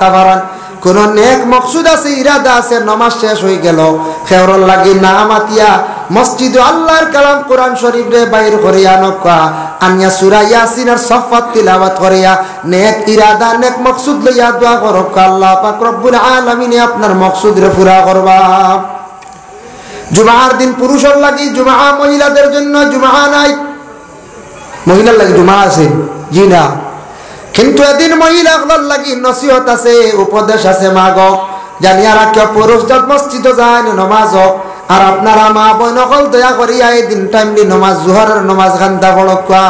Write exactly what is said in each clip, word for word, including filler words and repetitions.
পারইন। কুনু নেক মকসুদ আছে, ইরাদা আছে, নমাজ শেষ অইগেলো, কেউরর লাগি না মাতিয়া মসজিদো আল্লার কালাম কোরআন শরীফরে বাইর করিয়া আনউক্কা, আনিয়া সূরা ইয়াসিন আর সফফাত তিলাওয়াত করিয়া নেক ইরাদা, নেক মকসুদ লইয়া দোয়া করউক্কা, আল্লাহ পাক রব্বুল আলামিনে আপনার মকসুদরে পুরা করবা। জুমার দিন পুরুষর লাগি জুমা, মহিলাদের জন্য জুমা নাই। মহিলার লাগি জুমা আছে? জি না। কিন্তু এদিন মহিলা অকলর লাগি নসিহত আছে, উপদেশ আছে, মা গো। জানিয়া রাখিও, পুরুষ জাত মসজিদো যাইন নমাজো, আর আপনারা মা বইন অকল দয়া করিয়া এদিন টাইমলি নমাজ, জুহরর নমাজ খান্দা পড়উক্কা।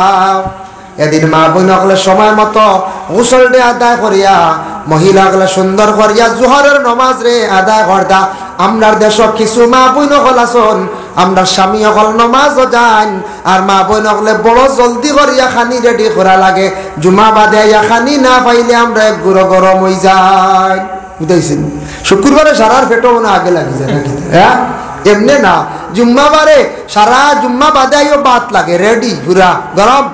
এদিন মা বইন অকলে সময় মতো গোসলরে আদায় করিয়া, মহিলা অকলে সুন্দর করিয়া জুহরর নমাজরে আদায় করতা। আমরার দেশো কিছু মা বইন অকল আছইন, আমরার স্বামী অকল নমাজো যাইন, আর মা বইন অকলে বড় জলদি করিয়া খানি রেডি করা লাগে। জুমা বাদে আইয়া খানি না পাইলে আমরা এক গুরু গরম অই যাই। বুঝাইছেন? শুক্রবারে সারার পেটো মনে আগে লাগি যায় নাকি? হ্যাঁ, এমনে না, জুম্মাবারে সারা জুম্মা বাদে আইও ভাত লাগে রেডি পুরা গরম।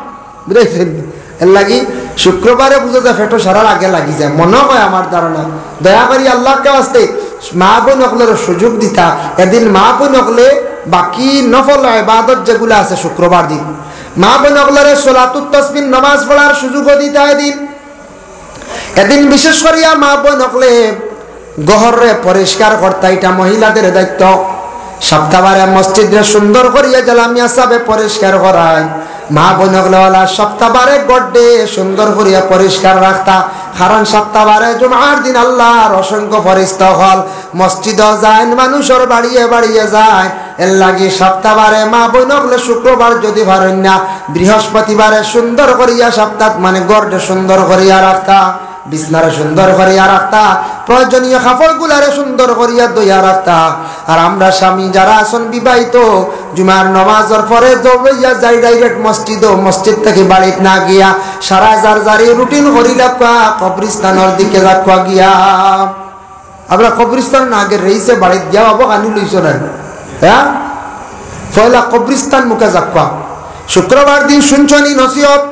বুঝাইছেন? এর লাগি শুক্রবারে বুঝা যায় পেটো সারার আগে লাগি যায়, মনে হয় আমার ধারণা। দয়া করি আল্লাহর ওয়াস্তে মা বইন অকলরে সুযোগ দিতা, এদিন মা বইন অকলে বাকি নফল ইবাদত যেগুলা আছে শুক্রবার দিন, মা বইন অকলরে সলাতুত তসবিহ নমাজ পড়ার সুযোগও দিতা এদিন। এদিন বিশেষ করিয়া মা বইন অকলে ঘররে পরিষ্কার করতা, ইটা মহিলাদের দায়িত্ব। সপ্তাহবারে মসজিদরে সুন্দর করিয়া জালামিয়া সাবে পরিষ্কার করাইন। মা বইন অকলে ওলা সপ্তাহবারে ঘররে সুন্দর করিয়া পরিষ্কার রাখতা, কারণ সপ্তাহবারে জুমার দিন আল্লাহর অসংখ্য ফেরেশতা অকল মসজিদো যাইন, মানুষর বাড়িয়ে বাড়িয়ে যাইন। এর লাগি সপ্তাহবারে মা বইন অকলে শুক্রবার যদি পারইন না, বৃহস্পতিবারে সুন্দর করিয়া সপ্তাহ মানে ঘররে সুন্দর করিয়া রাখতা, বিছনারে সুন্দর করিয়া রাখতা, প্রয়োজনীয় কাপড়গুলারে সুন্দর করিয়া ধইয়া রাখতা। আর আমরা স্বামী যারা আছইন বিবাহিত, জুমার নমাজর পরে দৌড়াইয়া যাই ডাইরেক্ট মসজিদো, মসজিদ থাকি বাড়িত না গিয়া সারা যার যার রুটিন করি লাগুক্কা, কবরস্থানর দিকে যাউক্কা গিয়া। আমরা কবরস্থান না গিয়া রেইসে বাড়িত গিয়া বাবু খানি লইছো না, হ্যাঁ? পয়লা কবরস্থান মুখে যাউক্কা। শুক্রবার দিন শুনছনি নসিহত,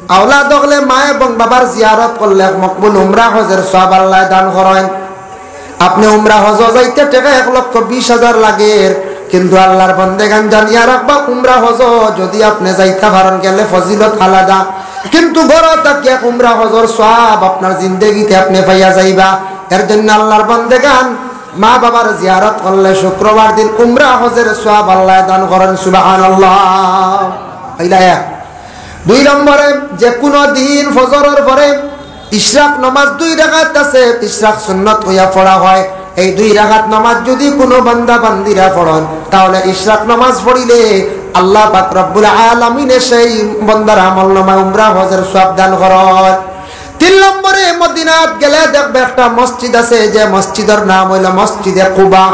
আওলাদ অকলে মা এবং বাবার জিয়ারত করলে এক মকবুল উমরা হজর সওয়াব আল্লায় দান করইন। আপনে উমরা হজো যাইতে টেকা এক লক্ষ বিশ হাজার লাগের, কিন্তু আল্লাহর বন্দেগান জানিয়া রাখবা, উমরা হজো যদি আপনে যাইতা পারইন গেলে ফজিলত আলাদা, কিন্তু ঘরো থাকি এক উমরা হজর সওয়াব আপনার জিন্দেগিতে আপনে পাইয়া যাইবা। এর জন্য আল্লাহর বন্দেগান মা বাবার জিয়ারত করলে শুক্রবার দিন উমরা হজর সওয়াব আল্লায় দান করইন। সুবহানাল্লাহ। অইলা এক। দুই নম্বরে, যে কোনো দিন ফজরর পরে ইশরাক নমাজ দুই রাকাত আছে, ইশরাক সুন্নত অইয়া পড়া হয়। এই দুই রাকাত নমাজ যদি কোনো বান্দা বান্দিরা পড়ইন, তাহলে ইশরাক নমাজ পড়িলে আল্লাহ পাক রব্বুল আলামিনে সেই বন্দার আমল নামায় উমরা হজর সওয়াব দান করইন। তিন নম্বরে, মদিনাত গেলে দেখবা একটা মসজিদ আছে, যে মসজিদর নাম অইলো মসজিদে কুবা।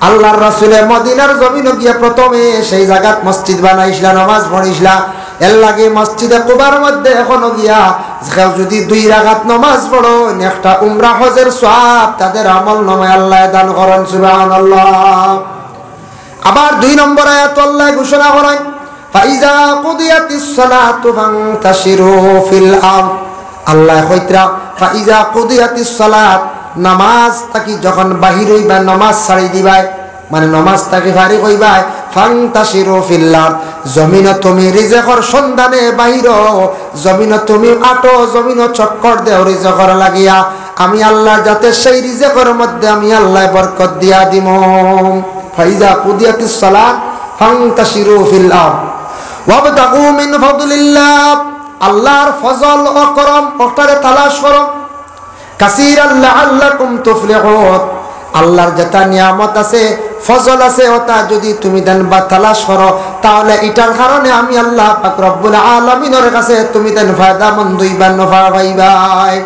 আল্লাহর রাসুলে মদিনার জমিনো গিয়া প্রথমে সেই জাগাত মসজিদ বানাইছলা, নমাজ পড়িছলা। এর লাগি মসজিদে কুবার মধ্যে এখনো গিয়া কেউ যদি দুই রাকাত নমাজ পড়ইন, একটা উমরা হজর সওয়াব তাদের আমল নামায় আল্লায় দান করইন। সুবহানাল্লাহ। আবার দুই নম্বর আয়াত আল্লায় ঘোষণা করইন, "ফাইজা কুদিয়াতিস সালাতু ফান্তাশিরু ফিল আরদ।" আল্লায় কইতরা, "ফাইজা কুদিয়াতিস সালাত", নামাজ থাকি যখন বাহির অইবায়, নামাজ ছাড়ি দিবায়, মানে নামাজ থাকি ফারিগ অইবায়, "ফান্তাশিরু ফিল আরদ", জমিনো তুমি রিজেকর সন্ধানে বাহির অও, জমিনো তুমি আটো, জমিনো চক্কর দেও রিজেকর লাগিয়া। আমি আল্লায় যাতে সেই রিজেকর মধ্যে আমি আল্লায় বরকত দিয়া দিমু। ফাইজা কুদিয়াতিস সালাত ফান্তাশিরু ফিল আরদ ওয়াবতাগু মিন ফাদলিল্লাহ। আল্লাহর ফজল ও করম, ওটারে তালাশ করো। কাসীরাল লাআল্লাকুম তুফলিহুন। আল্লাহর যেটা নিয়ামত আছে, ফজল আছে, ওটা যদি তুমি দেন বা তালাশ করো, তাহলে এটার কারণে আমি আল্লাহ পাক রব্বুল আলামিনর কাছে তুমি দেন ফায়দামন্দ অইবা, নফা পাইবায়।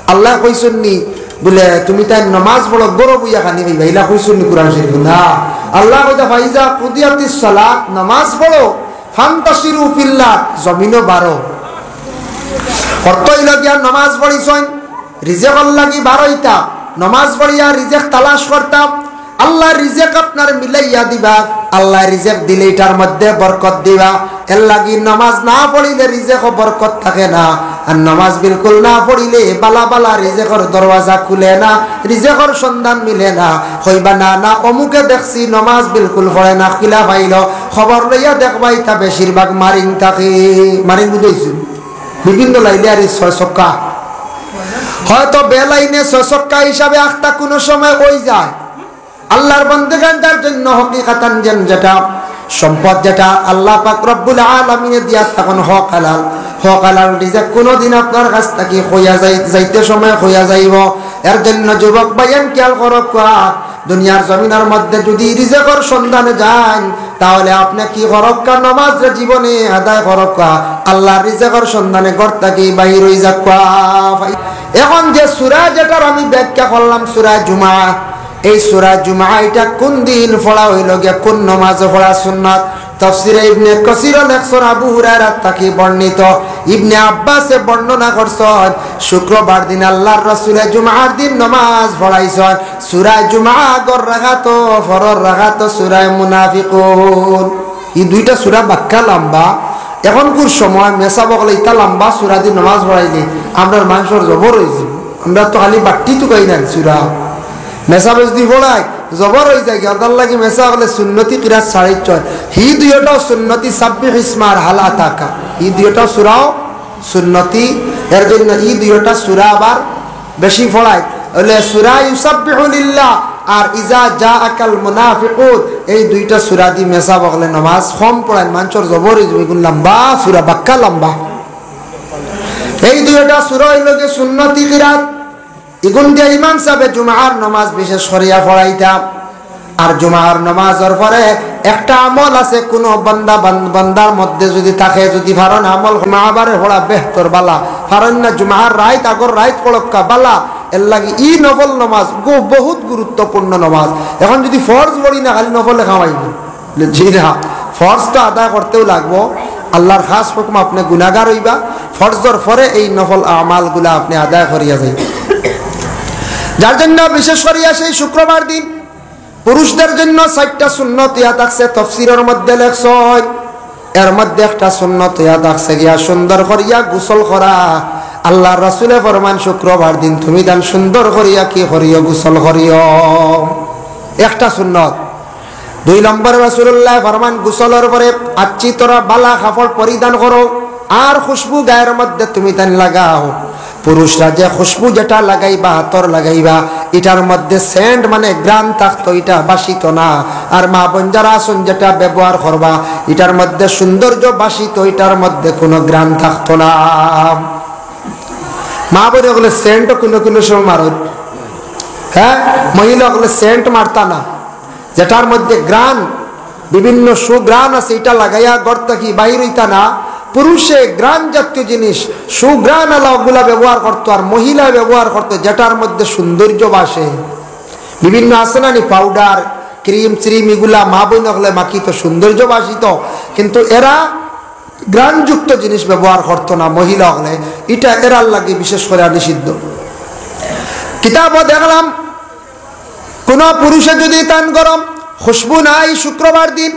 আল্লায় কইছইন নি বুলে, "তুমি তাইন নমাজ পড়ো, ঘরো বইয়া খানি খাইবা", ইলা কইছইন নি কোরআন শরীফো? না। আল্লায় কইতা, "ফাইজা কুদিয়াতিস সালাত", নমাজ পড়ো, "ফান্তাশিরু ফিল আরদ", জমিনো বারো। অর্থ অইলো গিয়া নমাজ পড়িছইন, রিজেকর লাগি বারইতা, নমাজ পড়িয়া রিজেক তালাশ করতা, আল্লায় রিজেক আপনারে মিলাইয়া দিবা, আল্লায় রিজেক দিলে ইটার মধ্যে বরকত দিবা। এর লাগি নমাজ না পড়িলে রিজেকো বরকত থাকে না, আর নমাজ বিলকুল না পড়িলে বালা বালা রিজেকর দরওয়াজা খুলে না, রিজেকর সন্ধান মিলে না। কইবা, "না, না, অমুকে দেখছি নমাজ বিলকুল পড়ে না, কিলা পাইল?" খবর লইয়া দেখবা, ইতা বেশিরভাগ মারিং থাকে। মারিং বুঝাইছি? বিভিন্ন লাইলে আর এই ছয় ছক্কা। হয়তো বেলাইনে ছয় ছক্কা হিসাবে আখতা কোনো সময় ওই যায়। আল্লাহর বন্দেগানটার জন্য হকিকাতান যেন যেটা সম্পদ, যেটা আল্লাহ পাক রব্বুল আলামিনে দিয়া তখন হক হালাল, হক হালাল রিজিক কোনোদিন আপনার কাছ থাকি খইয়া যাই-, যাইতে সময় খইয়া যাইব। এর জন্য যুবক ভাইয়ান খেয়াল করউক্কা, দুনিয়ার জমিনর মধ্যে যদি রিজিকর সন্ধানে যাইন, তাহলে আপনে কি করউক্কা? নমাজরে জীবনে আদায় করউক্কা, আল্লাহর রিজিকর সন্ধানে ঘর থাকি বাহির অই যাউক্কা। এখন যে সূরা যেটার আমি ব্যাখ্যা করলাম, সূরা জুমা, এই সূরা জুমা ইটা কোন দিন পড়া অইলো গিয়া, কোন নমাজো পড়া সুন্নত? তাফসীরে ইবনে কাসীরো লেখছইন, আবু হুরায়রা থাকি বর্ণিত, ইবনে আব্বাসে বর্ণনা করছইন, শুক্রবার দিন আল্লাহর রাসূলে জুমার দিন নমাজ পড়াইছইন। সূরা জুমা আগর রাকাতো, পরর রাকাতো সূরা মুনাফিকুন। ই দুইটা সূরা বাক্কা লম্বা। এখনকুর সময় মেসাব অকলে ইতা লম্বা সূরা দি নমাজ পড়াইলে আমরার মানষর জবর অইযিবো। আমরা তো খালি বাট্টি তুকাই না সূরা। মেসাব যদি পড়াই, জবর অই যায় গি। অতার লাগি মেসাব অকলে সুন্নতি কিরাত ছাড়িছইন। হি দুইওটাও সুন্নতি, সাব্বিহ ইসমা আর হাল আতাকা। হি দুইওটা সূরাও সুন্নতি। এর জন্য ই দুইওটা সূরা আবার বেশি পড়াই। অইলে সূরা ইউসাব্বিহু লিল্লাহ আর ইজা জাআকাল মুনাফিকুন, এই দুইটা সূরা দি মেসাব অকলে নমাজ কম পড়াইন, মানষর জবর অইযিবো, ইগুন লম্বা সূরা, বাক্কা লম্বা। এই দুইটা সূরা অইলো গি সুন্নতি কিরাত। ইগুন দিয়া ইমাম সাবে জুমার নমাজ বিশেষ করিয়া পড়াইতা। আর জুমার নমাজর পরে একটা আমল আছে, কুনু বান্দা বান-, বান্দার মধ্যে যদি থাকে, যদি পারইন আমল জুমাবারে পড়া বেহতর বালা, পারইন না জুমার রাইত, আগর রাইত পড়উক্কা বালা। এর লাগি ই নফল নমাজ গু-, বহুত গুরুত্বপূর্ণ নমাজ। এখন যদি ফরজ পড়ি না, খালি নফলে কামাইবো? জি না, ফরজ তো আদায় করতেউ লাগবো। আল্লাহর খাস হুকুম, আপনে গুনাগার অইবা, ফরজর পরে এই নফল আমালগুলা আপনে আদায় করিয়া যাইবা। যার জন্য বিশেষ করিয়া সেই শুক্রবার দিন পুরুষদের জন্য চাইরটা সুন্নত ইয়া থাকছে, তফসিরর মধ্যে লেখছইন। এর মধ্যে একটা সুন্নত ইয়া থাকছে গিয়া সুন্দর করিয়া গোসল করা। আল্লাহর রাসূলে ফরমান, শুক্রবার দিন তুমিতাইন সুন্দর করিয়া কি করিও? গোসল করিও। একটা সুন্নত। দুই নম্বরে রাসূলুল্লায় ফরমান, গোসলর পরে আচ্ছি তরা বালা কাপড় পরিধান করো, আর খুশবু গায়ের মধ্যে তুমিতাইন লাগাও। পুরুষরা যে খুশবু যেটা লাগাইবা, আতর লাগাইবা, ইটার মধ্যে সেন্ট মানে ঘ্রাণ থাকতো, ইটা বাসিত না। আর মা বোন যারা আছইন, যেটা ব্যবহার করবা, ইটার মধ্যে সৌন্দর্য বাসিত, ইটার মধ্যে কুনু ঘ্রাণ থাকতো না। মা বোন অকলে সেন্ট কুনু কুনু সময় মারইন, হ্যাঁ, মহিলা অকলে সেন্ট মারতা না, যেটার মধ্যে ঘ্রাণ, বিভিন্ন সুঘ্রাণ আছে, ইটা লাগাইয়া ঘর থাকি বাহির অইতা না। পুরুষে ঘ্রাণ জাতীয় জিনিস, সুঘ্রাণ আলা অগুলা ব্যবহার করতো, আর মহিলায় ব্যবহার করতো যেটার মধ্যে সৌন্দর্য বাসে। বিভিন্ন আছে না নি পাউডার, ক্রিম শ্রিম, ইগুলা মা বোন অকলে মাখিতো, সৌন্দর্য বাসিত, কিন্তু এরা ঘ্রাণযুক্ত জিনিস ব্যবহার করতো না মহিলা অকলে। ইটা এরার লাগি বিশেষ করিয়া নিষিদ্ধ। কিতাবো দেখলাম, কুনু পুরুষে যদি তান গরম খুশবু নাই শুক্রবার দিন,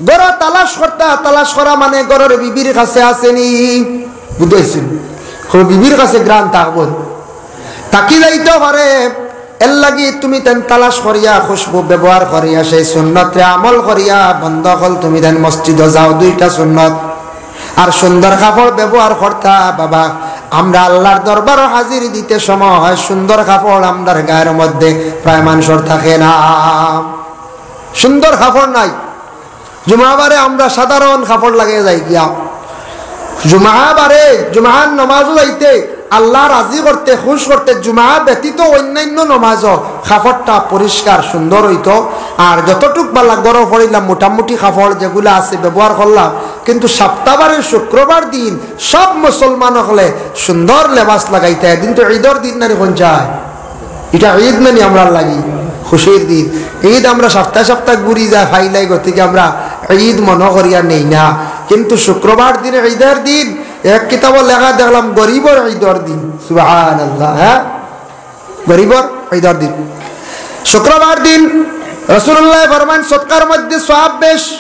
ঘরো তালাশ করতা, তালাশ করা মানে ঘরর বিবির কাছে আছে নি, বুঝাইছি? ও বিবির কাছে ঘ্রাণ থাকবো, থাকি যাইতো পারে। এর লাগি তুমিতাইন তালাশ করিয়া, খুশবু ব্যবহার করিয়া, সেই সুন্নতরে আমল করিয়া, বন্দা অকল তুমিতাইন মসজিদো যাও, দুইটা সুন্নত। আর সুন্দর কাপড় ব্যবহার করতা, বাবা। আমরা আল্লাহর দরবারো হাজিরি দিতে সময় সুন্দর কাপড় আমরার গায়ের মধ্যে প্রায় মানষর থাকে না। সুন্দর কাপড় নাই। জুমাবারে আমরা সাধারণ কাপড় লাগাইয়া যাই গিয়া। জুমাবারে, জুমার নমাজো যাইতে, আল্লাহ রাজি করতে, খুশ করতে, জুমা ব্যতীত অন্যান্য নমাজো কাপড়টা পরিষ্কার সুন্দর অইতো। আর যতটুক বালা ঘরো পড়িলাম, মোটামুটি কাপড় যেগুলা আছে ব্যবহার করলাম, কিন্তু সপ্তাবারে শুক্রবার দিন সব মুসলমান অকলে সুন্দর লেবাস লাগাইতা। এদিন তো ঈদর দিন নানি, কইন চাই? ইটা ঈদ নানি আমরার লাগি? খুশির দিন। ঈদ আমরা সপ্তায় সপ্তায় ঘুরি যাই, ফাইলাই, গতিকে আমরা ঈদ মনো করিয়া নেই না। কিন্তু শুক্রবার দিন ঈদর দিন, এক কিতাবো লেখা দেখলাম, গরিবর ঈদর দিন। সুবহানাল্লাহ, হ্যাঁ, গরিবর ঈদর দিন। শুক্রবার দিন রাসূলুল্লায় ফরমান, সদকার মধ্যে সওয়াব বেশ।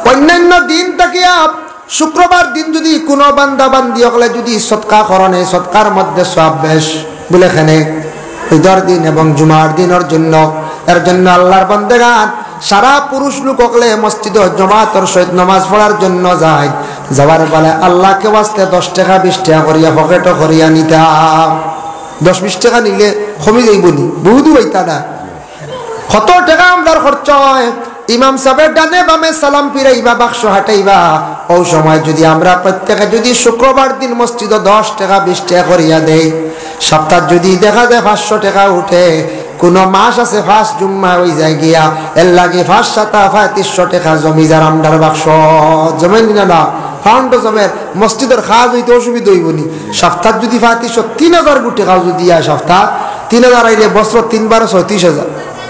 অইন্যান্য দিন থাকিয়া শুক্রবার দিন যুদি কুনু বান্দা বান্দি অকলে যুদি সদকা করইন, এই সদকার মধ্যে সওয়াব বেশ। বুলে কেনে? ঈদর দিন এবং জুমার দিনর জন্য। এর জন্য আল্লার বান্দেগান, সারা পুরুষ লোক অকলে মসজিদো জমাতর সহিত নমাজ পড়ার জন্য যাইন। যাওয়ার বেলায় আল্লাকে ওয়াস্তে দশ টেকা বিশ টেকা করিয়া পকেটো করিয়া নিতা। দশ বিশ টেকা নিলে কমি যাইবো নি? বউত অইতা না? কত টেকা আমরার খরচ অয়। ইমাম সাবে ডানে বামে সালাম ফিরাইবা, বাক্স হাটাইবা, অউ সময় যুদি আমরা প্রত্যেকে যুদি শুক্রবার দিন মসজিদো দশ টেকা বিশ টেকা করিয়া দেই, সপ্তাত যুদি দেখা যায় পাঁচশো টেকা উঠে, কুনু মাস আছে পাঁচ জুম্মা অইযায় গিয়া, এরলাগি পাঁচ সাতা পঁয়ত্রিশশো টেকা জমি যার আমরার বাক্স। জমে নি না? না, ফান্ড জমের, মসজিদর কাজ অইতে অসুবিধা অইবো নি? সপ্তাত যুদি পঁয়ত্রিশশো, তিন হাজার গু টেকা যুদি আয় সপ্তাত, তিন হাজার আইলে বছর তিনবার ছয়ত্রিশ হাজার।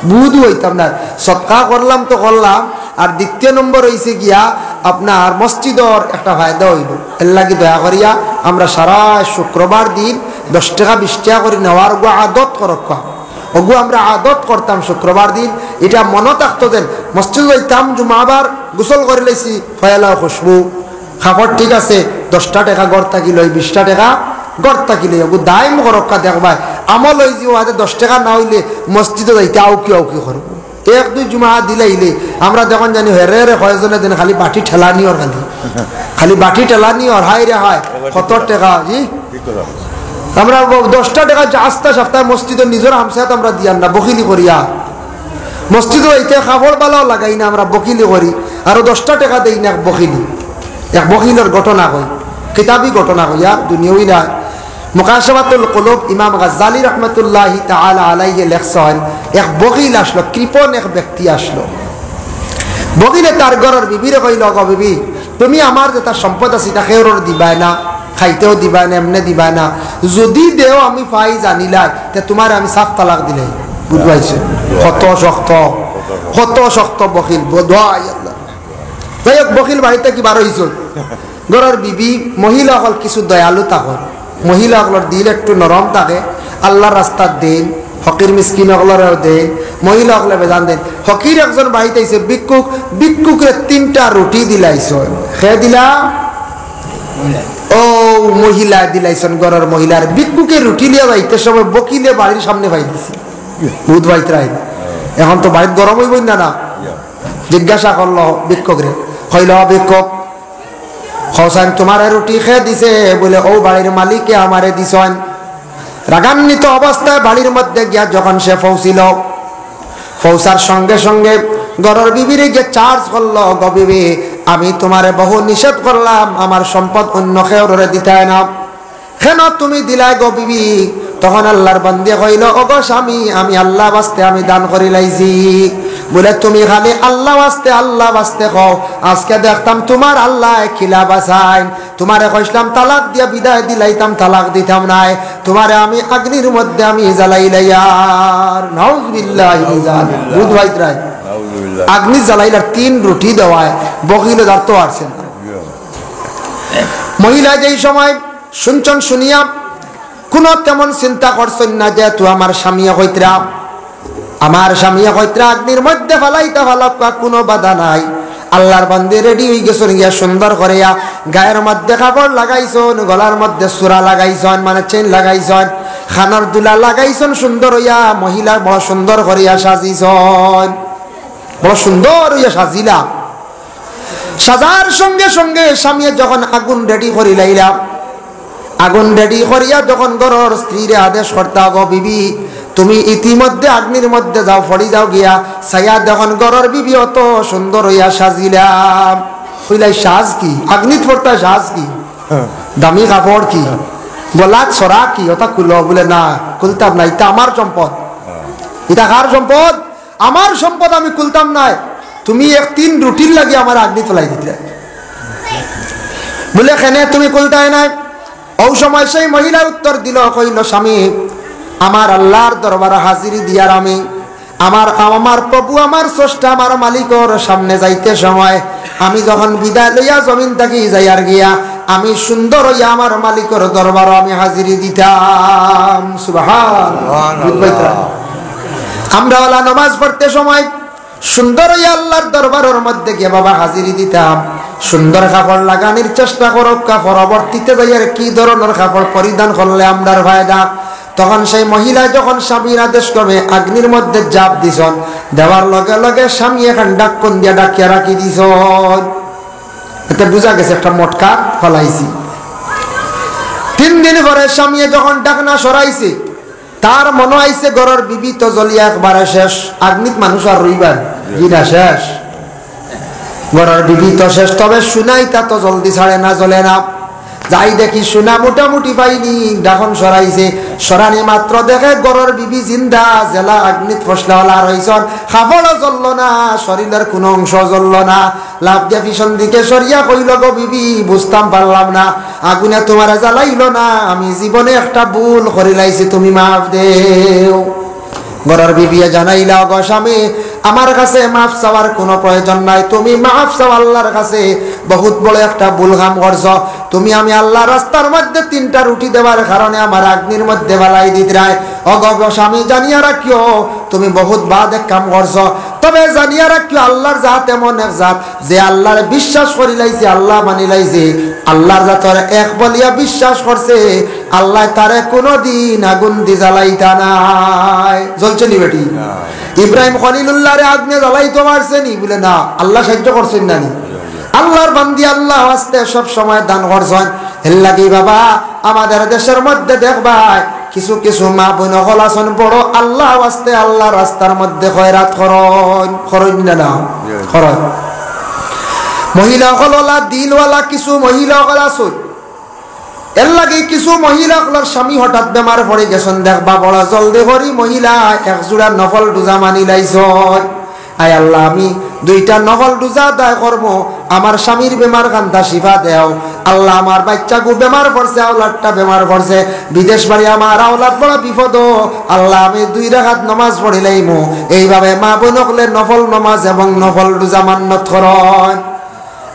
বউত অইতাম না? সদকা করলাম তো করলাম, আর দ্বিতীয় নম্বর অইছে গিয়া আপনার মসজিদর একটা ফায়দা অইবো। এরলাগি দয়া করিয়া আমরা সারা শুক্রবার দিন দশ টেকা বিশ টেকা করি নেওয়ার অগু আদত করউক্কা। অগু আমরা আদত করতাম শুক্রবার দিন, ইটা মনো থাকতো যেন মসজিদো যাইতাম, জুমাবার গোসল করি লাইছি, পয়লা খুশবু, কাপড় ঠিক আছে, দশটা টেকা ঘর থাকি লই, বিশটা টেকা ঘর থাকি লই, অগু দাইম করউক্কা দেখবায়। আমল অইযিবো, আদে দশ টেকা না অইলে মসজিদো যাইতে আউকি আউকি করবো। এক দুই জুমা দিলাইলে আমরা দেখইন জানি হেরে হেরে কয়জনে দেইন, খালি বাটি ঠেলানি অর, খালি, খালি বাটি ঠেলানি অর, হায় রে হায়, কত টেকা, জি? আমরা ব-, দশটা টেকা যে আস্তা সপ্তায় মসজিদর নিজর হামসায়াত আমরা দিয়ার না, বখিলি করিয়া। মসজিদো যাইতে কাপড় বালাও লাগাই না, আমরা বখিলি করি, আরো দশটা টেকা দেই না, এক বখিলি। এক বখিলর ঘটনা কই, কিতাবি ঘটনা কই, আর দুনিয়াবি না। মুকাশাফাতুল কুলুব ইমাম গাজ্জালী রহমতুল্লাহি তাআলা আলাইহি লেখছইন, এক বখিল আছলো, কৃপণ এক ব্যক্তি আছলো। বখিলে তার ঘরর বিবিরে কইলো, "গো বিবি, তুমি আমার যেটা সম্পদ আছে, ইটা কেউরর দিবায় না, খাইতেও দিবায় না, এমনে দিবায় না। যুদি দেও আমি পাই জানিলাই, তে তুমারে আমি সাফ তালাক দিলাই।" বুঝবাইছে? কত শক্ত, কত শক্ত বখিল, ব-, দোয়াই আল্লাহ। যাই হোক, বখিল বাড়ি থাকি বার অইছইন। ঘরর বিবি, মহিলা অকল কিছু দয়ালু থাকইন, মহিলা অকলর দিল একটু নরম থাকে, আল্লার রাস্তাত দেইন, ফকির মিসকিন অকলরেও দেইন, মহিলা অকলে বেজান দেইন। ফকির একজন বাড়িত আইছে, ভিক্ষুক, ভিক্ষুকরে তিনটা রুটি দিলাইছইন। কে দিলা? অউ মহিলা দিলাইছইন, ঘরর মহিলার। ভিক্ষুকে রুটি লইয়া যাইতে সময় বখিলে বাড়ির সামনে পাই দিছে। বুধ বাইত রাইত। এখন তো বাড়িত গরম অইবো না, না? জিজ্ঞাসা করলো ভিক্ষুকরে, কইলো, "ভিক্ষুক, কওছাইন তুমারে রুটি কে দিছে?" বুলে, "অউ বাড়ির মালিকে আমারে দিছইন।" রাগান্বিত অবস্থায় বাড়ির মধ্যে গিয়া যখন সে পৌঁছিল, পৌঁছার সঙ্গে সঙ্গে ঘরর বিবিরে গিয়া charge করলো, "গো বিবি, আমি তুমারে বহু নিষেধ করলাম, আমার সম্পদ অইন্য কেউররে দিতায় না, কেন তুমি দিলায় গো বিবি?" তখন আল্লার বান্দিয়ে কইলো, "ওগো স্বামী, আমি আল্লার ওয়াস্তে আমি দান করিলাইছি।" বুলে, "তুমি খালি আল্লার ওয়াস্তে, আল্লার ওয়াস্তে কও, আজকে দেখতাম তুমার আল্লায় কিলা বাচাইন। তুমারে কইছলাম তালাক দিয়া বিদায় দিলাইতাম, তালাক দিতাম নায়, তুমারে আমি আগ্নির মধ্যে আমি জ্বালাইলাইয়ার।" নাউজুবিল্লাহি মিন জালিক। বুধ বাইত রাইত। নাউজুবিল্লাহ। আগ্নি জ্বালাইলার, তিন রুটি দেওয়ায়, বখিলে ধরতো পারছে না। মহিলা যেই সময় শুনছইন, শুনিয়া কুনু তেমন চিন্তা করছইন না, যেহেতু আমার স্বামীয়ে কইতরা, আমার স্বামীয়ে কইতরা আগ্নির মধ্যে ফালাইতা ফালাউক্কা, কুনু বাধা নাই। আল্লার বান্দি ready অইগেছইন, গিয়া সুন্দর করিয়া গায়ের মধ্যে কাপড় লাগাইছইন, গলার মধ্যে চূড়া লাগাইছইন, মানে chain লাগাইছইন, কানর দুলা লাগাইছইন, সুন্দর অইয়া মহিলা বড় সুন্দর করিয়া সাজিছইন, বড় সুন্দর অইয়া সাজিলা। সাজার সঙ্গে সঙ্গে স্বামীয়ে যখন আগুন ready করিলাইলা, আগুন ready করিয়া যখন ঘরর স্ত্রীরে আদেশ করতা, "গো বিবি, তুমি ইতিমধ্যে আগ্নির মধ্যে যাও, পড়ি যাও গিয়া।" চাইয়া দেখইন ঘরর বিবি অত সুন্দর অইয়া সাজিলা। কইলা, "সাজ কি? আগ্নিত পড়তা সাজ কি? দামি কাপড় কি? গলাত ছড়া কি? ওটা খুলো।" বুলে, "না, খুলতাম না, ইটা আমার সম্পদ।" "ইটা কার সম্পদ?" "আমার সম্পদ, আমি খুলতাম নায়, তুমি এক তিন রুটির লাগি আমারে আগ্নিত ফালাই দিতরায়।" বুলে, "কেনে তুমি খুলতায় নায়?" অউ সময় সেই মহিলায় উত্তর দিলো, কইলো, "স্বামী, আমার আল্লার দরবারো হাজিরি দিয়ার আমি, আমার, আমার প্রভু, আমার স্রষ্টা, আমার মালিকর সামনে যাইতে সময় আমি যখন বিদায় লইয়া জমিন থাকি যাইয়ার গিয়া, আমি সুন্দর অইয়া আমার মালিকর দরবারো আমি হাজিরি দিতাম।" সুবহানাল্লাহ। সুবহানাল্লাহ। বুঝবাইতরা? আমরা অলা নমাজ পড়তে সময় সুন্দর অইয়া আল্লার দরবারর মধ্যে গিয়া বাবা হাজিরি দিতাম। সুন্দর কাপড় লাগানির চেষ্টা করউক্কা, পরবর্তীতে যাইয়ার কি ধরনর কাপড় পরিধান করলে আমরার ফায়দা। তখন সেই মহিলায় যখন স্বামীর আদেশ ক্রমে আগ্নির মধ্যে ঝাঁপ দিছন, দেওয়ার লগে লগে স্বামীয়ে খান ঢাকন দিয়া ঢাকিয়া রাখি দিছন। এতে বুঝা গেছে একটা মটকা ফালাইছি। তিন দিন পরে স্বামীয়ে যখন ঢাকনা সরাইছে, তার মনো আইছে ঘরর বিবি তো জ্বলিয়া একবারে শেষ, আগ্নিত মানুষ আর রইবার জি না, শেষ। ঘরর বিবি তো শেষ, তবে সোনা ইতা তো জলদি ছাড়ে না, জ্বলে না। যাই দেখি সোনা মোটামুটি পাইনি, ঢাকন সরাইছে, সরানি মাত্র দেখে ঘরর বিবি জিন্দা, যেলা আগ্নিত ফসলা অলা রইছন, কাপড়ও জ্বলল না, শরীরর কুনু অংশ জ্বলল না। লাফ দিয়া পিছন দিকে সরিয়া কইল, "গো বিবি, বুঝতাম পারলাম না, আগুনে তুমারে জ্বালাইল না, আমি জীবনে একটা ভুল করিলাইছি, তুমি মাফ দেও।" ঘরর বিবিয়ে জানাইলা, "গো স্বামী, আমার কাছে মাফ চাওয়ার কুনু প্রয়োজন নাই, তুমি মাফ চাও আল্লার কাছে, বহুত বড় একটা ভুল কাম করছো। তুমি আমি আল্লার রাস্তার মধ্যে তিনটা রুটি দেওয়ার কারণে আমার আগ্নির মধ্যে ফালাই দিতরায়। ও গো, গো স্বামী, জানিয়া রাখিও, তুমি বহুত বাদ এক কাম করছো। তবে জানিয়া রাখিও, আল্লার জাত এমন এক জাত, যে আল্লারে বিশ্বাস করিলাইছে, আল্লা মানিলাইছে, আল্লার জাতরে এক বলিয়া বিশ্বাস করছে, আল্লায় তারে কুনুদিন আগুন দি জ্বালাইতা নায়।" জ্বলছে নি বেটি? ইব্রাহিম খলিলুল্লাহরে আগুনে জ্বালাইতো পারছে নি? বুলে না, আল্লা সাহায্য করছইন না নি? আল্লার বান্দি আল্লার ওয়াস্তে সব সময় দান করছইন। এর লাগি বাবা, আমাদের দেশর মধ্যে দেখবায়, কিছু কিছু মা বইন অকল আছইন, বড় আল্লার ওয়াস্তে আল্লার রাস্তার মধ্যে খয়রাত করইন, করইন না, না? করইন। মহিলা অকল অলা দিলওয়ালা কিছু মহিলা অকল আছইন। এর লাগি কিছু মহিলা অকলর স্বামী হঠাৎ বেমার পড়ি গেছইন, দেখবা বড় জলদি করি মহিলা এক জুড়া নফল রুজা মানিলাইছইন। আয় আল্লা, আমি দুইটা নফল রুজা আদায় করমু, আমার স্বামীর বেমার খানতা শিফা দেও। আল্লা, আমার বাইচ্চাগু বেমার পড়ছে, আওলাদটা বেমার পড়ছে, বিদেশ বাড়ি আমার আওলাদ বড় বিপদ। আল্লা, আমি দুই রাকাত নমাজ পড়িলাইমু। এইভাবে মা বইন অকলে নফল নমাজ এবং নফল রুজা মান্নত করইন।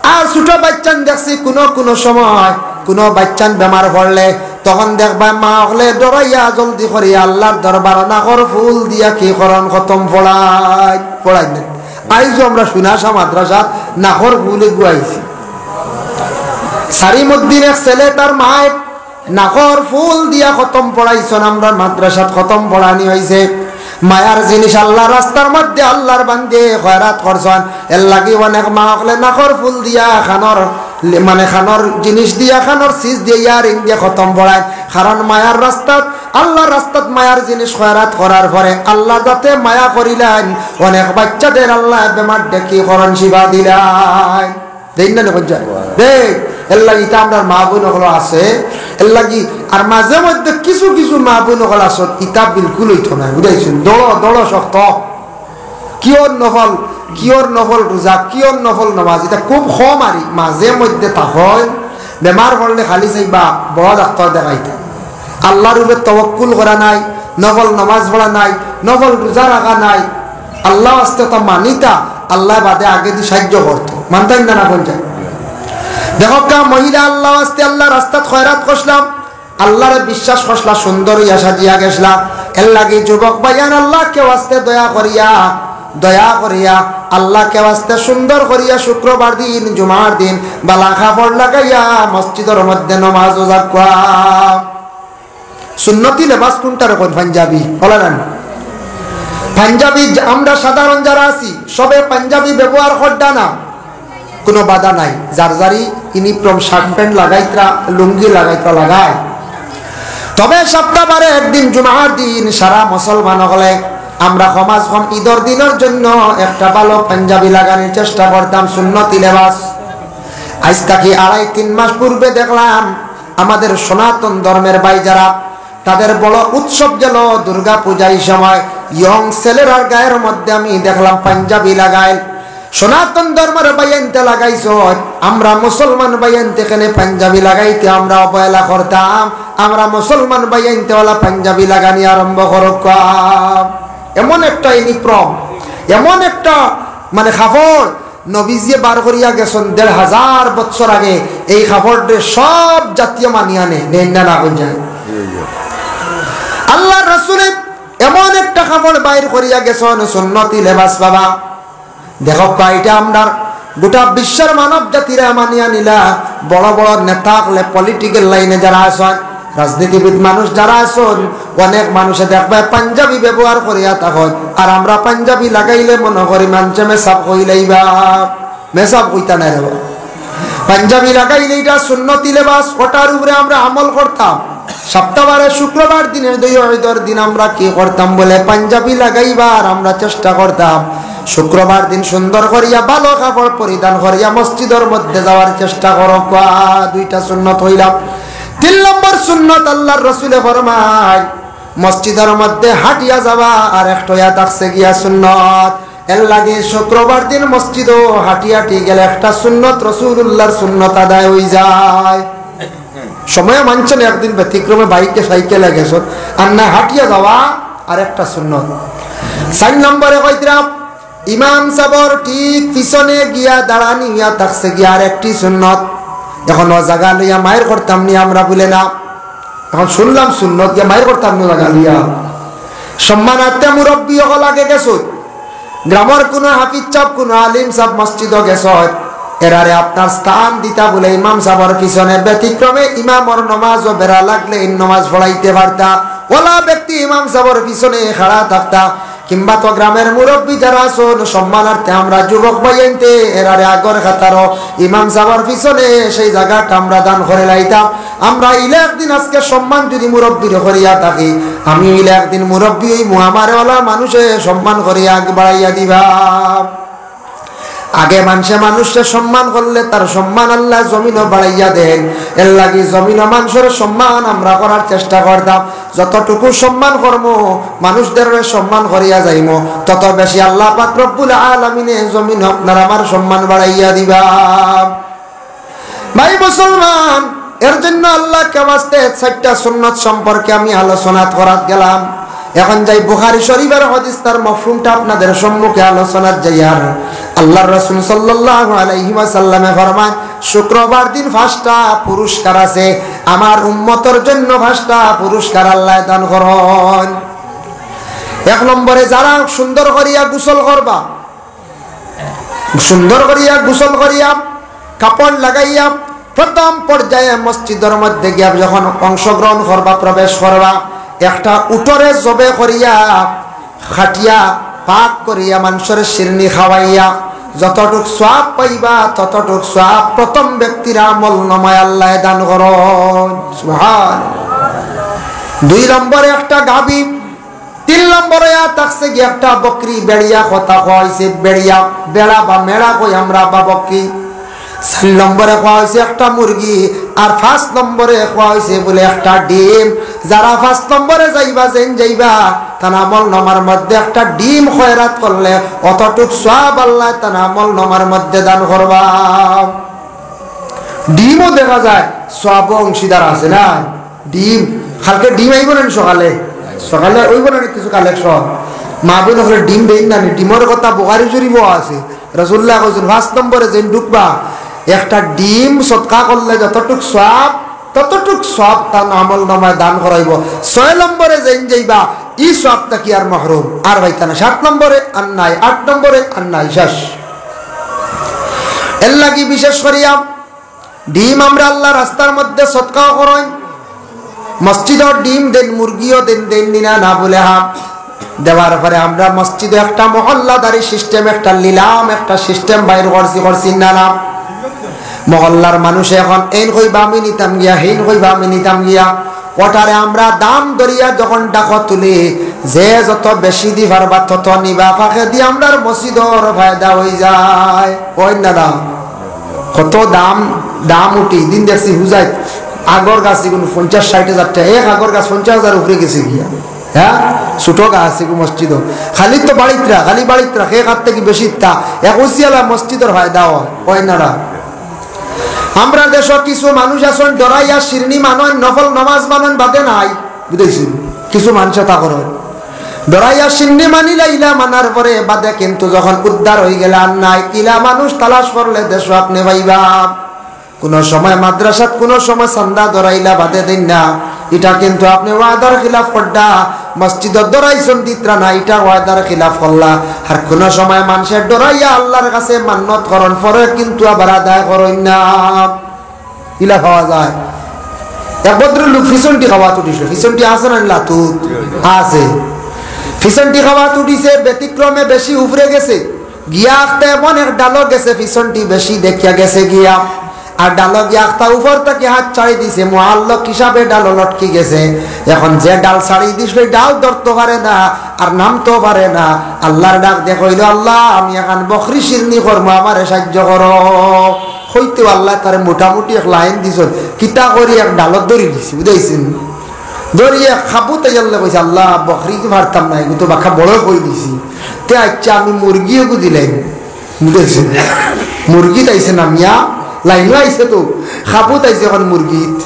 আর ছোট বাইচ্চান দেখছি কুনু কুনু সময় কুনু বাইচ্চান বেমার পড়লে তখন দেখবা মা অকলে ডরাইয়া জলদি করি আল্লার দরবার নাকর ফুল দিয়া কি করইন, খতম পড়াইন, পড়াইন না। আইজও আমরা সুনাশা মাদ্রাসাত নাকর ফুল এগু আইছি। সারিমুদ্দিন এক ছেলে, তার মায় নাকর ফুল দিয়া খতম পড়াইছইন, আমরার মাদ্রাসাত খতম পড়ানি অইছে। মায়ার জিনিস আল্লার রাস্তার মধ্যে আল্লার বান্দিয়ে খয়রাত করছইন। এর লাগি অনেক মা অকলে নাকর ফুল দিয়া কানর, মানে কানর জিনিস দিয়া, কানর সিজ দিয়া, ইয়ারিং দিয়া খতম পড়াইন। কারণ মায়ার রাস্তাত, আল্লার রাস্তাত মায়ার জিনিস খয়রাত করার পরে আল্লায় যাতে মায়া করিলাইন, অনেক বাইচ্চাদের আল্লায় বেমার দেখি করইন শিফা দিলাইন। দেইন না নি কইন যায়? দেইন। এর লাগি ইতা আমরার মা বইন অকল আছে। এর লাগি আর মাঝে মধ্যে কিছু কিছু মা বইন অকল আছে, ইতা বিলকুল অইতো নায়, বুঝাইছইন? দৌড়, দৌড় শক্ত। কিয়র নফল, কিয়র নফল রুজা, কিয়র নফল নমাজ, ইতা খুব কম আরি। মাঝে মধ্যে তা অয়, বেমার পড়লে খালি চাইবা বড় ডাক্তার দেখাইতা। আল্লার উপরে তওয়াক্কুল করা নাই, নফল নমাজ পড়া নাই, নফল রুজা রাখা নাই। আল্লার ওয়াস্তে তো মানিতা, আল্লায় বাদে আগেদি সাহায্য করতো। মানতাইন না, না কইন যায়? দেখউক্কা, মহিলা আল্লার ওয়াস্তে আল্লার রাস্তাত খয়রাত করছলা, আল্লারে বিশ্বাস করছলা, সুন্দর অইয়া সাজিয়া গেছলা। এর লাগি যুবক ভাইয়াইন, আল্লাকে ওয়াস্তে দয়া করিয়া, দয়া করিয়া, আল্লাকে ওয়াস্তে সুন্দর করিয়া শুক্রবার দিন, জুমার দিন, বালা কাপড় লাগাইয়া মসজিদর মধ্যে নমাজো যাউক্কা। সুন্নতি লেবাস কুনটারে কইন? পাঞ্জাবি। অলা না নি? পাঞ্জাবি যে-, আমরা সাধারণ যারা আছি, সবে পাঞ্জাবি ব্যবহার কররা না, কুনু বাধা নাই। যার যারি uniform shirt pant লাগাইতরা, লুঙ্গি লাগাইতরা লাগাইন। তবে সপ্তাবারে একদিন জুমার দিন সারা মুসলমান অকলে আমরা কমাজ কম ইদর দিনর জন্য একটা ভালো পাঞ্জাবি লাগানির চেষ্টা করতাম, সুন্নতি লেবাস। আইজ থাকি আড়াই তিন মাস পূর্বে দেখলাম আমাদের সনাতন ধর্মের ভাই যারা, তাদের বড় উৎসব গেল দুর্গা পূজা। এই সময় young ছেলেরার গায়ের মধ্যে আমি দেখলাম পাঞ্জাবি লাগাইল। সনাতন ধর্মের ভাইয়াইন্তে লাগাইছইন, আমরা মুসলমান ভাইয়াইন্তে কেনে পাঞ্জাবি লাগাইতে আমরা অবহেলা করতাম? আমরা মুসলমান ভাইয়াইন্তে অলা পাঞ্জাবি লাগানি আরম্ভ করউক্কা। এমন একটা uniform, এমন একটা মানে কাপড়, নবীজিয়ে বার করিয়া গেছইন দেড় হাজার বছর আগে, এই কাপড়রে সব জাতিয়ে মানিয়া নেয়, নেয় না, না কইন যায়? আল্লার রসুলে এমন একটা কাপড় বাইর করিয়া গেছইন, সুন্নতি লেবাস বাবা। দেখো, কয়টা আমরার গোটা বিশ্বর মানব জাতিরা মানিয়া নিলা। বড় বড় নেতা অকলে, পলিটিক্যাল লাইনে যারা আছইন, রাজনীতিবিদ মানুষ যারা আছইন, অনেক মানুষে দেখবায় পাঞ্জাবি ব্যবহার করিয়া থাকইন, আর আমরা পাঞ্জাবি লাগাইলে মনো করি মানষে মেসাব কইলাইবা। মেসাব কইতা নায় রে বা। পাঞ্জাবি লাগাইলে ইটা সুন্নতি লেবাস, ওটার উপরে আমরা আমল করতাম। সপ্তাহবারে শুক্রবার দিনে দুই ঈদর দিন আমরা কি করতাম বুলে, পাঞ্জাবি লাগাইবার আমরা চেষ্টা করতাম। শুক্রবার দিন সুন্দর করিয়া ভালো কাপড় পরিধান করিয়া মসজিদর মধ্যে যাওয়ার চেষ্টা করো। কোয়া দুইটা সুন্নত অইলাম। তিন নম্বর সুন্নত, আল্লার রসুলে ফরমায়, মসজিদর মধ্যে হাঁটিয়া যাওয়া আর একটা অইয়া থাকছে গিয়া সুন্নত। এর লাগি শুক্রবার দিন মসজিদো হাঁটি হাঁটি গেলে একটা সুন্নত, রসুলুল্লাহর সুন্নত আদায় অইযায়। সময়ে মানষে না, একদিন ব্যতিক্রমে বাইকে সাইকেলে গেছইন, আর না হাঁটিয়া যাওয়া আর একটা সুন্নত। চাইর নম্বরে কইতরা, ইমাম সাবর ঠিক পিছনে গিয়া দাঁড়ানি অইয়া থাকছে গিয়া আর একটি সুন্নত। এখন অউ জাগা লইয়া মাইর করতাম নি আমরা বুলে না, এখন শুনলাম সুন্নত, গিয়া মাইর করতাম নি জাগা লইয়া। সম্মানার্থে মুরব্বি অকল আগে গেছইন, গ্রামর কুনু হাফিজ সাব, কুনু আলিম সাব মসজিদো গেছইন, এরারে আপনার স্থান দিতা বুলে ইমাম সাবর পিছনে। ব্যতিক্রমে ইমামর নমাজো বেড়া লাগলে এই নমাজ পড়াইতে পারতা, অলা ব্যক্তি ইমাম সাবর পিছনে খাড়া থাকতা। কিংবা তো গ্রামর মুরব্বি যারা আছইন, সম্মানার্থে আমরা যুবক ভাইয়াইন্তে এরারে আগর কাতারো ইমাম সাবর পিছনে সেই জাগাটা আমরা দান করিলাইতাম। আমরা ইলা একদিন আজকে সম্মান যুদি মুরব্বিরে করিয়া থাকি, আমি ইলা একদিন মুরব্বি অইমু, আমারে অলা মানষে সম্মান করিয়া আগ বাড়াইয়া দিবা। আগে মানষে মানষরে সম্মান করলে তার সম্মান আল্লায় জমিনো বাড়াইয়া দেইন। এর লাগি জমিনো মানষর সম্মান আমরা করার চেষ্টা করতাম। যতটুকু সম্মান করমু, মানুষরে সম্মান করিয়া যাইমু, তত বেশি আল্লাহ পাক রব্বুল আলামিনে জমিনো আপনার আমার সম্মান বাড়াইয়া দিবা। ভাই মুসলমান, এর জন্য আল্লাহকে ওয়াস্তে চাইরটা সুন্নত সম্পর্কে আমি আলোচনা করাত গেলাম। এখন যাই বুখারী শরীফর হাদিস, তার মফহুমটা আপনাদের সম্মুখে আলোচনাত যাইয়ার। আল্লাহর রাসূল সাল্লাল্লাহু আলাইহি ওয়াসাল্লামে ফরমান, শুক্রবার দিন পাঁচটা পুরস্কার আছে, আমার উম্মতর জন্য পাঁচটা পুরস্কার আল্লায় দান করইন। এক নম্বরে যারা সুন্দর করিয়া গোসল করবা, সুন্দর করিয়া গোসল করিয়া, কাপড় লাগাইয়া, প্রথম পর্যায়ে মসজিদর মধ্যে গিয়া যখন অংশগ্রহণ করবা, প্রবেশ করবা, একটা উটরে জবে করিয়া, কাটিয়া, পাক করিয়া, মানষরে শিরনি খাওয়াইয়া, যতটুক সওয়াব পাইবা, ততটুক সওয়াব প্রথম ব্যক্তির আমল নামায় আল্লায় দান করইন। সুবহানাল্লাহ। দুই নম্বরে একটা গাভী, তিন নম্বরে ইয়া থাকছে গিয়া একটা বকরি, বেড়িয়া কথা কইছে, বেড়িয়া, বেড়া বা মেড়া কই আমরা বা বকরি। চাইর নম্বরে কওয়া অইছে একটা মুরগি, আর পাঁচ নম্বরে কওয়া অইছে বুলে একটা ডিম। যারা পাঁচ নম্বরে যাইবা, যেইন যাইবা, তান আমল নামার মধ্যে একটা ডিম খয়রাত করলে অতটুক সওয়াব আল্লায় তান আমল নামার মধ্যে দান করবা। ডিমও দেখা যায় সওয়াবো অংশীদার আছে না? ডিম, কালকে ডিম আইবো না নি সকালে? সকালে অইবো না নি কিছু কালেকশন? মা বইন অকলে ডিম দেইন না নি? ডিমর কথা বুখারী শরীফো আছে। রাসূলুল্লায় কইছইন, পাঁচ নম্বরে যেইন ঢুকবা, একটা ডিম সদকা করলে যতটুক সওয়াব, ততটুক সওয়াব তান আমল নামায় দান করা অইবো। ছয় নম্বরে যেইন যাইবা, ই সওয়াব থাকি আর মাহরুম, আর পাইতা না। সাত নম্বরে আর নাই, আট নম্বরে আর নাই, শেষ। এর লাগি বিশেষ করিয়া ডিম আমরা আল্লার রাস্তার মধ্যে সদকাও করইন, মসজিদর ডিম দেইন, মুরগিও দেইন, দেইন নি না, না বুলে হ্যাঁ। দেওয়ার পরে আমরা মসজিদো একটা মহল্লাদারি সিস্টেম, একটা নিলাম, একটা সিস্টেম বাইর করছি, করছি না, না? মহল্লার মানষে এখন এইন কইবা আমি নিতাম গিয়া, হেইন কইবা আমি নিতাম গিয়া। ওটারে আমরা দাম ধরিয়া যখন ডাকো তুলি, যে যত বেশি দি পারবা তত নিবা, ফাঁকেদি আমরার মসজিদর ফায়দা অইযায়। অয় না, না? কত দাম, দাম উঠি, দিন দেখছি হুজাইত, আগর গাছ ইগুন পঞ্চাশ ষাইট হাজার টেকা, এক আগর গাছ পঞ্চাশ হাজার উপরে গেছে গিয়া। হ্যাঁ, ছোট গাছ ইগু মসজিদো। খালি তো বাড়িতরা, খালি বাড়িতরা, কে কার থাকি বেশি তা, এক উসিয়ালা মসজিদর ফায়দা অয়, অয় না, না? আমরার দেশো কিছু মানুষ আছইন, ডরাইয়া শিরনি মানইন, নফল নমাজ মানইন, বাদে নাই, বুঝাইছি? কিছু মানষে তা করইন, ডরাইয়া শিরনি মানিলা, ইলা মানার পরে বাদে কিন্তু যখন উদ্ধার অইগেলা আর নাই, ইলা মানুষ তালাশ করলে দেশো আপনে পাইবা। কুনু সময় মাদ্রাসাত, কুনু সময় চান্দা ধরাইলা, বাদে দেইন না। ইটা কিন্তু আপনে ওয়াদার খিলাফ কররা, মসজিদো ডরাইছইন দিতরা না, ইটা ওয়াদার খিলাফ করলা। আর কুনু সময় মানষে ডরাইয়া আল্লার কাছে মান্নত করইন, পরে কিন্তু আবার আদায় করইন না। ইলা পাওয়া যায়। এক ভদ্রলোক পিছনটি খাওয়াত উঠিছিল, পিছনটি আছে না লাতুত? আছে। পিছনটি খাওয়াত উঠিছে, ব্যতিক্রমে বেশি উপরে গেছে। গিয়া আখতা এমন এক ডালো গেছে, পিছনটি বেশি দেখিয়া গেছে গিয়া। আর ডালো গিয়া আখতা উপর থাকি হাত ছাড়ি দিছে, মুআল্লাক হিসাবে ডালো লটকি গেছে। এখন যে ডাল ছাড়ি দিছিল, ওই ডাল ধরতো পারে না, আর নামতো পারে না। আল্লার ডাক দিয়া কইলো, "আল্লা, আমি এখান বকরি শিরনি করমু, আমারে সাহায্য করো।" কইতেউ আল্লায় তারে মোটামুটি এক লাইন দিছইন, কিতা করি এক ডালো ধরি দিছে, বুঝাইছইন? ধরি এক খাবুত আইয়াল্লে কইছে, "আল্লা, বকরি তো পারতাম না, এগু তো বাক্কা বড় কই দিছি। তে আইচ্ছা, আমি মুরগি এগু দিলাইমু।" বুঝাইছইন? মুরগিত আইছে না মিয়া, লাইনো আইছে তো, খাবুত আইছে এখন মুরগিত।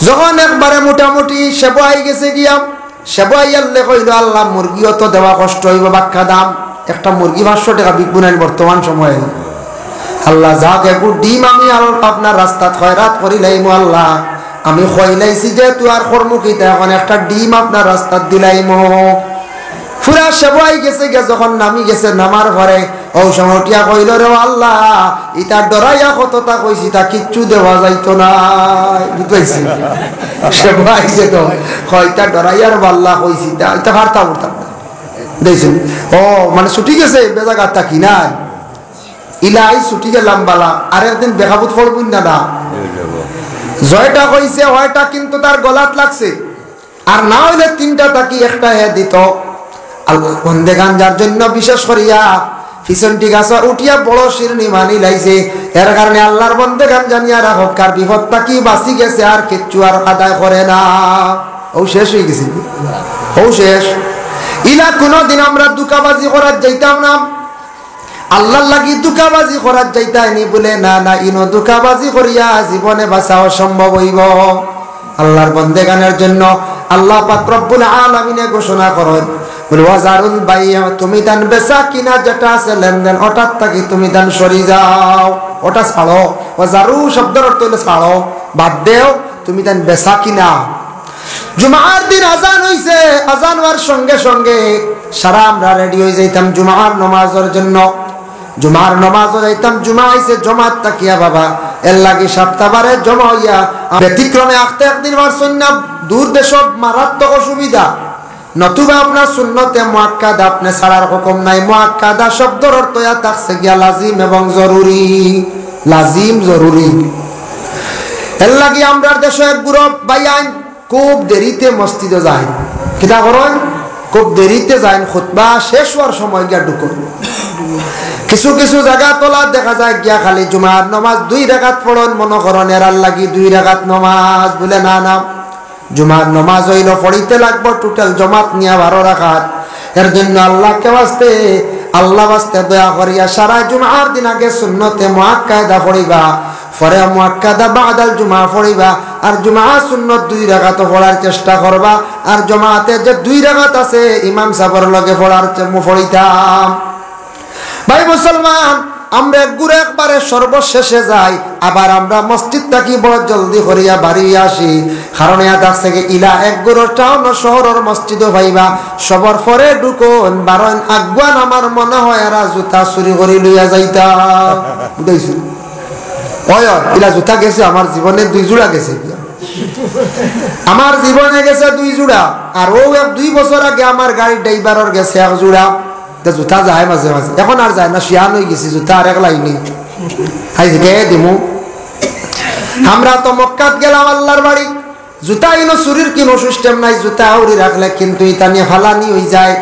যখন একবারে মোটামুটি সেবো আই গেছে গিয়া, সেবো আইয়াল্লে কইলো, "আল্লা, মুরগিও তো দেওয়া কষ্ট অইবো, বাক্কা দাম। একটা মুরগি পাঁচশো টেকা বিকবো নাইন বর্তমান সময়ে।" "আল্লা, যাউক, এগু ডিম আমি আর আপনার রাস্তাত খয়রাত করিলাইমু আল্লা। আমি কইলাইছি যেহেতু আর করমু কিতা, এখন একটা ডিম আপনার রাস্তাত দিলাইমু।" পুরা সেবো আই গেছে গিয়া, যখন নামি গেছে, নামার পরে অউ সময় উঠিয়া কইলো, "রে আল্লা, ইতা ডরাইয়া কততা কইছি, তা কিচ্ছু দেওয়া যাইতো না।" বুঝাইছইন? সেবো আইছে তো, কয়, "ইতা ডরাইয়া রে আল্লা কইছি, তা ইতা পারতাম উঠতাম না।" বুঝাইছইন? ও, মানে ছুটি গেছে, বেজাগাত থাকি না। ইলা আই ছুটি গেলাম বালা, আরেকদিন বেখাবুত পড়বো না, না? জয়টা কইছে, হয়টা কিন্তু তার গলাত লাগছে। আর না অইলে তিনটা থাকি একটা হে দিত। আল্লার বন্দেগান যার জন্য বিশেষ করিয়া পিছনটি গাছো উঠিয়া বড় শিরনি মানি লাইছে, এর কারণে আল্লার বন্দেগান জানিয়া রাখউক্কা, কার বিপদ থাকি বাঁচি গেছে, আর কিচ্ছু আর আদায় করে না। অউ শেষ অই গেছে, অউ শেষ। ইলা কুনুদিন আমরা ধুকাবাজি করাত যাইতাম না। আল্লার লাগি ধুকাবাজি করাত যাইতায়নি বুলে, না, না, ইনো ধুকাবাজি করিয়া জীবনে বাঁচা অসম্ভব অইবো। আল্লার বন্দেগানের জন্য আল্লা পাক রব্বুল আলামিনে ঘোষণা করইন, বুলে, "ওয়াজারুল বাইয়া", তুমি তান বেচা কিনা যেটা আছে লেনদেন, ওটার থাকি তুমি তান সরি যাও, ওটা ছাড়ো। ওয়াজারু শব্দর অর্থ অইলো ছাড়ো, বাদ দেও, তুমি তান বেচা কিনা। জুমার দিন আজান অইছে, আজান অওয়ার সঙ্গে সঙ্গে সারা আমরা রেডি অই যাইতাম জুমার নমাজর জন্য। জুমার নমাজো যাইতাম, জুমা আইছে জমাত থাকিয়া বাবা, এর লাগি সাপ্তাবারে জমা অইয়া। ব্যতিক্রমে আখতা একদিন পারছইন না, দূর দেশো মারাত্মক অসুবিধা। নতুবা আপনার সুন্নতে মুআক্কাদা আপনে ছাড়ার হুকুম নাই, মুআক্কাদা শব্দর অর্থ ইয়া থাকছে গিয়া লাজিম এবং জরুরি, লাজিম জরুরি। এর লাগি আমরার দেশো এক group ভাইয়াইন খুব দেরিতে মসজিদো যাইন। কিতা করইন? খুব দেরিতে যাইন, খুতবা শেষ অওয়ার সময় গিয়া ঢুকইন। কিছু কিছু জাগাত অলা দেখা যায় গিয়া খালি জুমার নমাজ দুই রাকাত পড়ইন, মনো করইন এরার লাগি দুই রাকাত নমাজ। বুলে, না, না, জুমার নমাজ অইলো পড়িতে লাগবো total জমাত নিয়া বারো রাকাত। এর জন্য আল্লাকে ওয়াস্তে, আল্লা ওয়াস্তে দয়া করিয়া সারা জুমার দিন আগে সুন্নতে মুআক্কাদা পড়িবা, পরে মুআক্কাদা বাদাল জুমা পড়িবা, আর জুমা সুন্নত দুই রাকাত পড়ার চেষ্টা করবা, আর জমাতে যে দুই রাকাত আছে ইমাম সাবর লগে পড়ার চে-, মু পড়িতাম। ভাই মুসলমান, আমরা এক group একবারে সর্বশেষে যাই, আবার আমরা মসজিদ থাকি বড় জলদি করিয়া বাড়ি আসি। কারণ ইয়া থাকছে কি, ইলা এক group টাউন শহরর মসজিদো পাইবা, সবর পরে ঢুকইন, বারইন, আগুয়ান আমার মনে হয় এরা জুতা চুরি করি লইয়া যাইতা। বুঝাইছো? অয়, অয়, ইলা জুতা গেছে আমার জীবনে দুই জোড়া গেছে। আমার জীবনে গেছে দুই জোড়া, আর অউ এক দুই বছর আগে আমার গাড়ির ড্রাইভারর গেছে এক জোড়া। তে জুতা যায় মাঝে মাঝে, এখন আর যায় না, শিয়ান অই গেছি, জুতা আরেক লাইনে। আইজ কে দিমু? আমরা তো মক্কাত গেলাম আল্লার বাড়ি, জুতা ইনো চুরির কুনু system নাই, জুতা আউরি রাখলে কিন্তু ইতা নিয়া ফালানি অই যায়।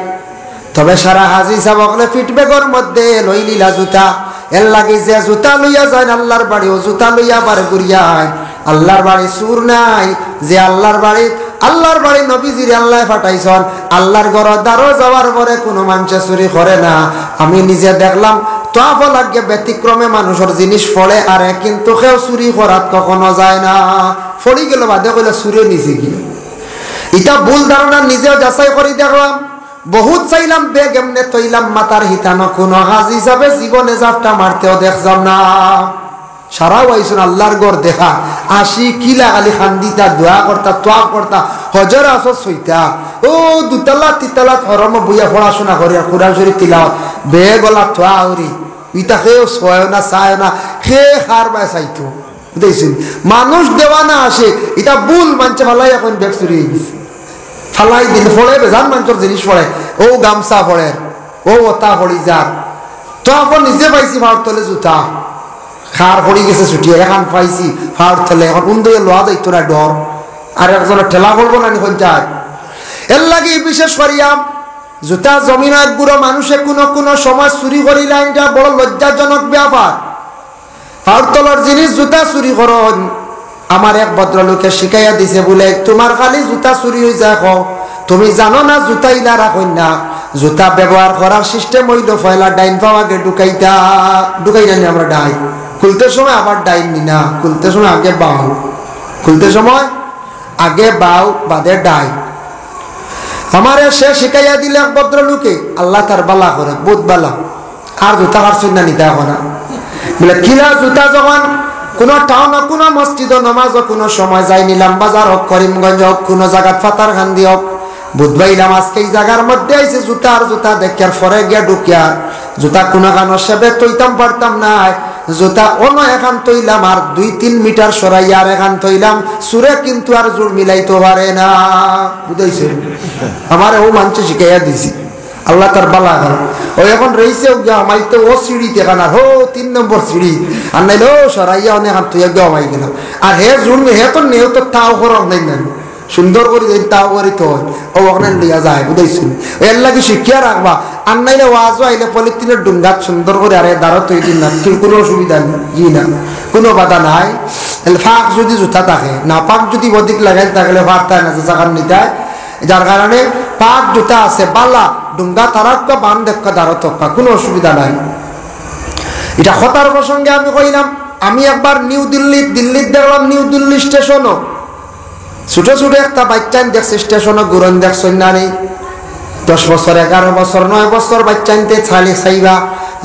তবে সারা হাজি সাব অকলে feed bag-র মধ্যে লইলিলা জুতা। এর লাগি যে জুতা লইয়া যাইন আল্লার বাড়ি, অউ জুতা লইয়া আবার ঘুরিয়া আইন। আল্লার বাড়ি চুর নাই, যে আল্লার বাড়ি, আল্লার বাড়ি নবীজিরে আল্লায় পাঠাইছইন। আল্লার ঘরর দ্বারো যাওয়ার পরে কুনু মানষে চুরি করে না। আমি নিজে দেখলাম, তওয়াফো লাগে ব্যতিক্রমে মানুষর জিনিস পড়ে আরে, কিন্তু কেউ চুরি করাত কখনো যায় না। পড়ি গেল বাদে কইলা চুরে নিছে গি। ইতা ভুল ধারণা, নিজেও যাচাই করি দেখলাম। বহুত চাইলাম, bag এমনে থইলাম মাথার হিতানো, কুনু হাজি হিসাবে জীবনে জাপটা মারতেও দেখলাম না। সারাও আইছইন আল্লার ঘর দেখা, আইছি কিলা খালি কান্দিতা, দোয়া করতা, তোয়াফ করতা, হজর আসর ছইতা, অউ দুতলা তিতলাত হরমো বইয়া পড়াশুনা করিয়া কুরআন শরীফ তিলাওয়াত, বেগলা থুয়া উরি, ইতা কেউ ছয় না, চায় না, কে কার বায় চাইতো? বুঝাইছইন? মানুষ দেওয়ানা আছে, ইতা ভুল মানষে ফালাইয়া কইন বেগ চুরি অইগেছে। ফালাই দিন, পড়ে বেজান মানষর জিনিস পড়ে, অউ গামছা পড়ে, অউ অতা পড়ি যার। তো আপন নিজে পাইছি ফাড় তলে জুতা। কার পড়ি গেছে ছুটিয়া, এখান পাইছি ফাড় তলে, এখন উন্দইয়া লওয়া যাইতো না ডর। আর একজনর ঠেলা পড়বো না নি কইন যায়। এরলাগি বিশেষ করিয়া জুতা জমিনো এক গুরু মানষে কুনু কুনু সময় চুরি করিলাইন, ইটা বড় লজ্জাজনক ব্যাপার। ফাড় তলর জিনিস জুতা চুরি করইন। আমার এক ভদ্রলোকে শিখাইয়া দিছে বুলে, তুমার খালি জুতা চুরি অইযায় কও, তুমি জানো না জুতা ইলা রাখইন না। জুতা ব্যবহার করার system অইলো পয়লা ডাইন পাও আগে ঢুকাইতা, ঢুকাই না নি আমরা ডাইন, খুলতে সময় আবার ডাইন নি না, খুলতে সময় আগে বাও, খুলতে সময় আগে বাও বাদে ডাইন। আমারে সে শিখাইয়া দিলে এক ভদ্রলোকে, আল্লায় তার বালা করউক, বউত বালা। আর জুতা কাটছইন না নি তা কও না। বুলে, কিলা জুতা যখন কুনু টাউনো কুনু মসজিদো নমাজো কুনু সময় যাইনি, ইলাম বাজার অউক, করিমগঞ্জ অউক, কুনু জাগাত পাথারকান্দি অউক, বুধবাইলাম আজকে ই জাগার মধ্যে আইছি, জুতা আর জুতা দেখিয়ার পরে গিয়া ঢুকিয়ার, জুতা কুনুখানো সেবে থইতাম পারতাম নায়, জুতা অনো এখান থইলাম আর দুই তিন মিটার সরাইয়া আর এখান থইলাম, চুরে কিন্তু আর জুড় মিলাইতো পারে না। বুঝাইছে? আমারে অউ মানষে শিখাইয়া দিছে। আল্লায় তার বালা করউক। অউ এখন রইছে অউ গিয়া হামাইতে অউ সিঁড়িত এখান আর হউ তিন নম্বর সিঁড়ি। আর নাইলে অউ সরাইয়া অনে এখান থইয়া গিয়া হামাই গেল। আর হে জুড় মি-, হে তো নেও তো তাও করউক নাই না। সুন্দর করি দেইন, তাও করি তো অউ অখানে লইয়া যায়, বুঝাইছইন? এরলাগি শিখিয়া রাখবা। আর নাইলে ওয়াজো আইলে পলিথিনর ডুঙ্গাত সুন্দর করি আর এ দারো থই দিন না, কি কুনু অসুবিধা নাই, জি না, কুনু বাধা নাই। তাইলে ফাক যুদি জুতা থাকে, না ফাক যুদি অধিক লাগাইল থাকলে ফাক তাই না, যে জাগার নিতায়, যার কারণে পাক জুতা আছে, বালা, ডুঙ্গা তারাক্কা, বান দেখকা, দারো তক্কা, কুনু অসুবিধা নাই। ইটা কথার প্রসঙ্গে আমি কইলাম, আমি একবার নিউ দিল্লিত, দিল্লিত দেখলাম নিউ দিল্লি স্টেশনো ছোট ছোট একটা বাইচ্চাইন দেখছি স্টেশনো ঘুরইন, দেখছইন না নি? দশ বছর, এগারো বছর, নয় বছর বাইচ্চাইন্তে চালি চাইবা,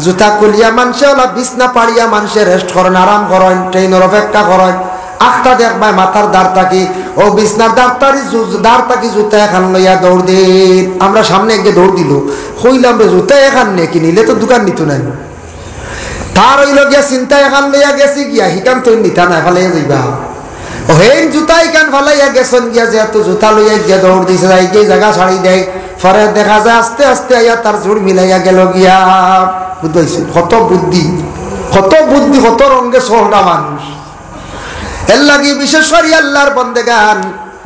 জুতা খুলিয়া মানষে অলা বিছনা পাড়িয়া মানষে rest করইন, আরাম করইন, ট্রেইনর অপেক্ষা করইন। আখতা দেখবায় মাথার দার থাকি, অউ বিছনার দার থাকি জু-, দার থাকি জুতা এখান লইয়া দৌড় দিন। আমরা সামনে এগিয়ে দৌড় দিল, কইলাম রে, জুতা এখান নে কিনিলে তো দোকান নিত নাই। তার অইলো গিয়া চিন্তা এখান লইয়া গেছি গিয়া, হিখান তো নিতা নাই, ফালাইয়া যাইবা। অউ হেইন জুতা ইখান ফালাইয়া গেছইন গিয়া, যেহেতু জুতা লইয়া গিয়া দৌড় দিছে, যাই গিয়া জাগা ছাড়ি দেয়। পরে দেখা যায় আস্তে আস্তে আইয়া তার জুড় মিলাইয়া গেল গিয়া। বুঝাইছে? কত বুদ্ধি, কত বুদ্ধি, কত রঙে চলরা মানুষ। এরলাগি বিশেষ করি আল্লার বন্দেগান,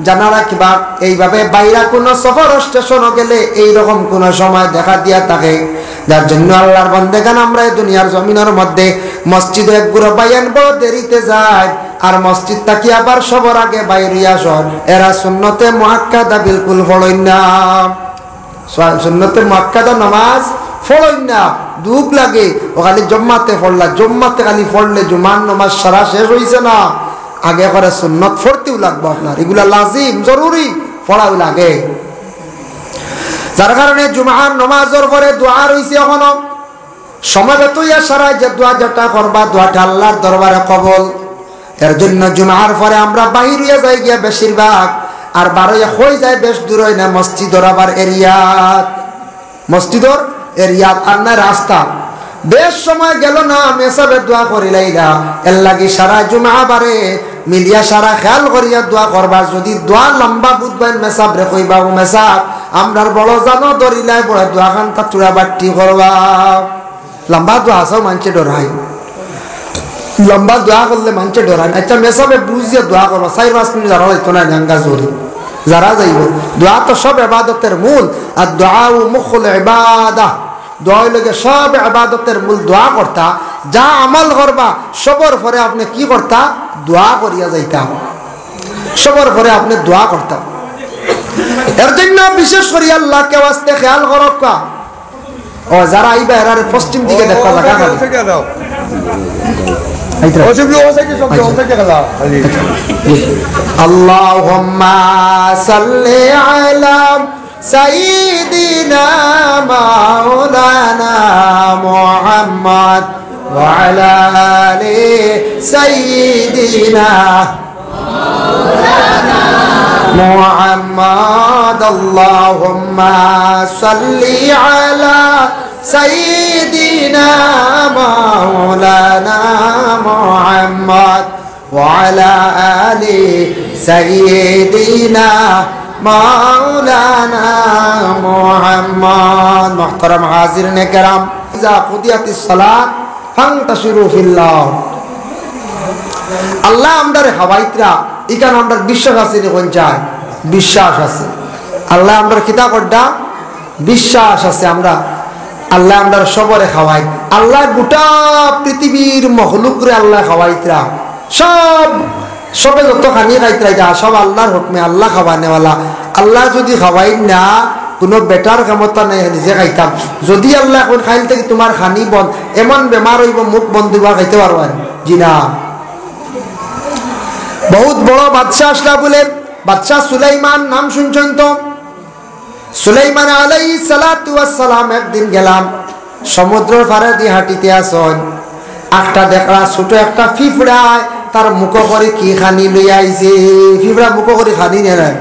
জানা রাখবা, এইভাবে বাইরা কুনু সফর স্টেশনো গেলে এইরকম কুনু সময় দেখা দিয়া থাকে, যার জন্য আল্লার বন্দেগান আমরা এই দুনিয়ার জমিনর মধ্যে মসজিদো এক গুরু ভাইয়াইন বড় দেরিতে যায়, আর মসজিদ থাকি আবার সবর আগে বাইর অইয়া আসইন। এরা সুন্নতে মুআক্কাদা বিলকুল পড়ইন না। সু-, সুন্নতে মুআক্কাদা নামাজ পড়ইন না, দুখ লাগে। অউ খালি জুম্মাতে পড়লা, জুম্মাতে খালি পড়লে জুমার নামাজ সারা শেষ অইছে না। আগে করে সুন্নত পড়তেউ লাগবো আপনার, ইগুলা লাজিম, জরুরি, পড়াউ লাগে। যার কারণে জুমার নামাজর পরে দোয়া রইছে অখনো। সমবেত অইয়া সারায় যে দোয়া যেটা করবা, দোয়াটা আল্লার দরবারে কবুল। এর জন্য জুমার পরে আমরা বাইর অইয়া যাই গিয়া বেশিরভাগ, আর বার অইয়া কই যায় বেশ দূর অয় না, মসজিদর আবার এরিয়াত, মসজিদর এরিয়াত আর না রাস্তা। বেশ সময় গেল না, মেসাবে দোয়া করিলাইলা। এরলাগি সারা জুমা বারে মিলিয়া সারা খেয়াল করিয়া দোয়া করবা। যদি দোয়া লম্বা বুঝবাইন মেসাবরে কইবা, "ও মেসাব, আমরার বড় জানো ধরিলাই বড় দোয়াখানতা চূড়া বাট্টি করবা।" লম্বা দোয়া আছেও মানষে ডরাইন। লম্বা দোয়া করলে মানষে ডরাইন। আচ্ছা, মেসাবে বুঝিয়া দোয়া করবা, চাইর পাঁচ মিনিট যারা অইতো না, জাঙ্গা জোরে। যারা যাইব, দোয়া তো সব ইবাদতের মূল, আর দোয়া ও মুখুল ইবাদা। দোয়া অইলো গিয়া সব ইবাদতের মূল, দোয়া করতা। যা আমল করবা, সবর পরে আপনে কি করতা? দোয়া করিয়া যাইতা। সবর পরে আপনে দোয়া করতা। এর জন্য বিশেষ করি আল্লাহকে ওয়াস্তে খেয়াল করউক্কা। ও, যারা আইবা, এরারে পশ্চিম দিকে দেখবা, জাগা খালি। আইতরা। আল্লাহুম্মা সাল্লি আলা সাইয়্যিদিনা মাওলানা মুহাম্মদ। وعلى آل سيدنا محمد. اللهم صل على سيدنا مولانا محمد وعلى آل سيدنا مولانا محمد. محترم حاضرین کرام، إذا قضيت الصلاة فانتشروا في الأرض. আল্লায় আমরারে খাওয়াইতরা, ইখান আমরার বিশ্বাস আছে নি? কইন চাই, বিশ্বাস আছে। আল্লায় আমরার কিতা কররা? বিশ্বাস আছে। আমরা, আল্লায় আমরার সবরে খাওয়াইন। আল্লায় গোটা পৃথিবীর মখলুকরে আল্লায় খাওয়াইতরা। সব, সবে যত খানি খাইতরা, ইটা সব আল্লার হুকমে, আল্লায় খাওয়ানেওয়ালা। আল্লায় যুদি খাওয়াইন না, কুনু বেটার ক্ষমতা নাই নিজে খাইতাম। যুদি আল্লায় কইন, "কাইল থাকি তুমার খানি বন্ধ", এমন বেমার অইবো, মুখ বন্ধ অইবো, খাইতে পারবা না। জি না। বউত বড় বাদশা আছলা বুলে, বাদশা সুলাইমান, নাম হুনছইন তো? সুলাইমান আলাইহিস সালাতু ওয়াস সালাম একদিন গেলা সমুদ্রর পারেদি হাঁটিতে আছইন, একটা দেখরা ছোট একটা পিঁপড়ায় তার মুখো করি কি খানি লইয়া আইছে। পিঁপড়া মুখো করি খানি নেয় না।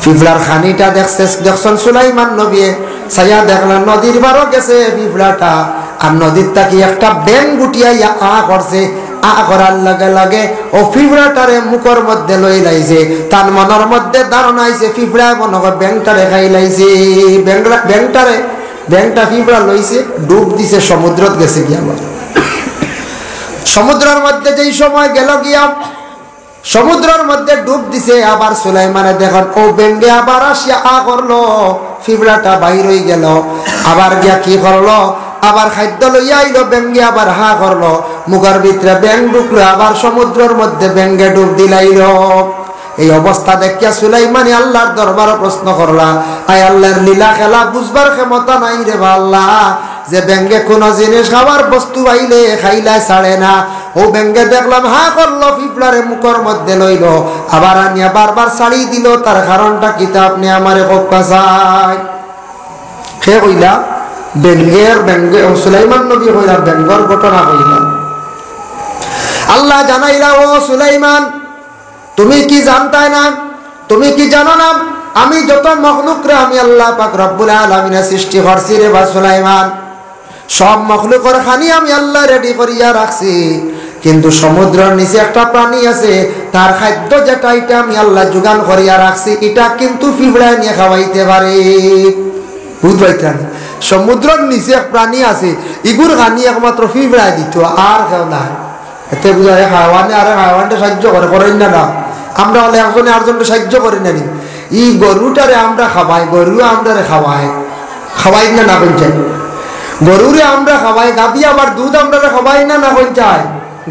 পিঁপড়ার খানিটা দেখছে, দেখছইন সুলাইমান নবীয়ে, চাইয়া দেখলা নদীর পারো গেছে পিঁপড়াটা, আর নদীর থাকি একটা বেং উঠিয়া আইয়া আ করছে। আ করার লগে লগে অউ পিঁপড়াটারে মুখর মধ্যে লইলাইছে। তান মনর মধ্যে ধারণা আইছে পিঁপড়ায় মনো কয় বেংটারে খাইলাইছে। বেংরা-, বেংটারে, বেংটা পিঁপড়া লইছে, ডুব দিছে, সমুদ্রত গেছে গিয়া আবার। সমুদ্রর মধ্যে যেই সময় গেল গিয়া, সমুদ্রর মধ্যে ডুব দিছে, আবার সুলাইমানে দেখইন অউ বেঙ্গে আবার আসিয়া আ করলো, পিঁপড়াটা বাইর অইগেল, আবার গিয়া কি করলো, আবার খাদ্য লইয়া আইলো, বেঙ্গে আবার হা করলো, মুখর ভিতরে বেং ঢুকলো, আবার সমুদ্রর মধ্যে বেঙ্গে ডুব দিলাইলো। এই অবস্থা দেখিয়া সুলাইমানে আল্লার দরবারো প্রশ্ন করলা, "আয় আল্লার লীলা খেলা বুঝবার ক্ষমতা নাই রে বা আল্লা, যে বেঙ্গে কুনু জিনিস খাওয়ার বস্তু পাইলে খাইলায় ছাড়ে না।" অউ বেঙ্গে দেখলাম হা করলো, পিঁপড়ারে মুখর মধ্যে লইলো, আবার আনিয়া বারবার ছাড়ি দিলো, তার কারণটা কিতা আপনে আমারে কউক্কা চাই। কে কইলা? বেঙ্গর, বেঙ্গে, অউ সুলাইমান নবীয়ে কইলা, বেঙ্গর ঘটনা কইলা। আল্লায় জানাইলা, "ও সুলাইমান, তুমি কি জানতায় না? তুমি কি জানো না? আমি যত মখলুকরে আমি আল্লা পাক রব্বুল আলামিনে সৃষ্টি করছি রে বা সুলাইমান, সব মখলুকর খানি আমি আল্লায় ready করিয়া রাখছি, কিন্তু সমুদ্রর নিচে একটা প্রাণী আছে, তার খাদ্য যেটা, ইটা আমি আল্লায় জুগান করিয়া রাখছি, ইটা কিন্তু পিঁপড়ায় নিয়া খাওয়াইতে পারে।" বুঝ পাইতরা নি? সমুদ্রর নিচে এক প্রাণী আছে, ইগুর খানি একমাত্র পিঁপড়ায় দিতো, আর কেউ নায়। এতে বুঝা যায় হায়ওয়ানে আরে হায়ওয়ানরে সাহায্য করে, করে না, না? আমরা অইলে একজনে আরজনরে সাহায্য করি না নি? ই গরুটারে আমরা খাওয়াই, গরুয়ে আমরারে খাওয়ায়, খাওয়াই না, না কইন চাই? গরুরে আমরা খাওয়াই, গাভী আবার দুধ আমরারে খাওয়াই না, না কইন চাই?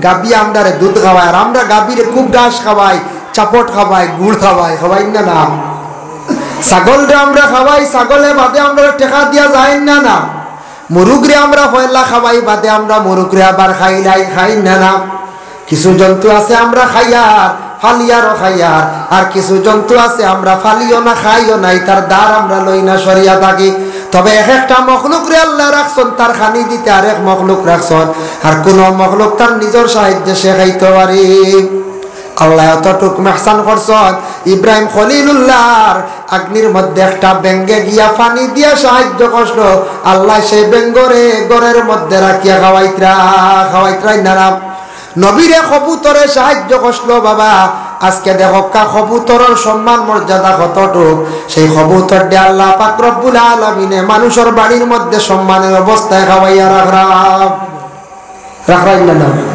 গাভী আমরারে দুধ খাওয়ায়, আর আমরা গাভীরে খুব ঘাস খাওয়াই, চাপট খাওয়াই, গুড় খাওয়াই, খাওয়াই না, না? ছাগলরে আমরা খাওয়াই, ছাগলে বাদে আমরারে টেকা দিয়া যায় না, না? মুরুগরে আমরা পয়লা খাওয়াই, বাদে আমরা মুরুগরে আবার খাইলাই, খাই না, না? কিছু জন্তু আছে আমরা খাইয়ার, ফালিয়ারও খাইয়ার, আর কিছু জন্তু আছে আমরা ফালিও না, খাইও না, ইতার ধার আমরা লই না, সরিয়া থাকি। তবে এক একটা মখলুকরে আল্লায় রাখছইন, তার খানি দিতে আরেক মখলুক রাখছইন, আর কুনু মখলুক তার নিজর সাহায্যে সে খাইতো পারে। আল্লায় অতটুক মেহসান করছইন, ইব্রাহিম খলিলুল্লাহর আগ্নির মধ্যে একটা বেঙ্গে গিয়া পানি দিয়া সাহায্য করলো, আল্লায় সেই বেঙ্গরে ঘরর মধ্যে রাখিয়া খাওয়াইতরা, খাওয়াইতরা না, না? নবীরে কবুতরে সাহায্য করলো বাবা। আজকে দেখউক্কা কবুতরর সম্মান মর্যাদা কতটুক, সেই কবুতররে আল্লা পাক রব্বুল আলামিনে মানুষর বাড়ির মধ্যে সম্মানের অবস্থায় খাওয়াইয়া রাখরা, রাখরা না, না?